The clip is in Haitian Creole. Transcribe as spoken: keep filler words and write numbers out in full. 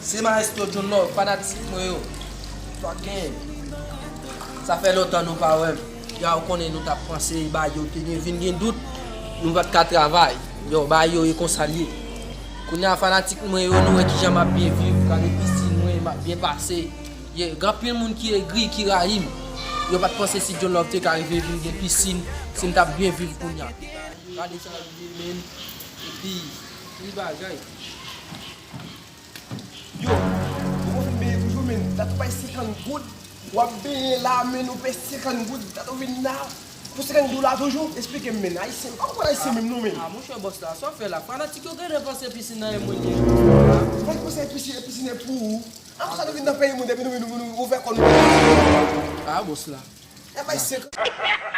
Se Maestro John Love, fanatik mwen yo. Fucking. Sa fè lontan nou pa wè m. Ya, ou konnen nou t ap panse bagay yo te gen, vin gen dout, nou pa t ka travay. Yo, bagay yo e konsa l ye. Kounye a fanatik mwen yo, nou wè kijan m ap byen viv, gade pisin mwen, m ap byen pase. Ye, gen anpil moun ki egri, ki rayi m. Yo pa t panse si John Love te ka rive vin gen pisin, si m t ap byen viv kounye a. Gade sa l ye, men. Epi, li bagay. Yo, ou konn fin benyen toujou, men. Dat ou bay senkant goud. W ap benyen la, men, ou peye senkant goud. Dat ou vin la. Pou senkant dola toujou. Eksplike m, men. Ayisyen, m pa konprann Ayisyen menm, non, men. Ah, monchè, bòs la, sa w fè la? Fanatik yo genlè panse pisin nan e mwen li ye. Fanatik panse pisin, pisin e pou ou. An sa nou vin nan peyi moun, epi nou vin, nou, nou ouvè kò nou. Ah, bòs la. E bay senkant.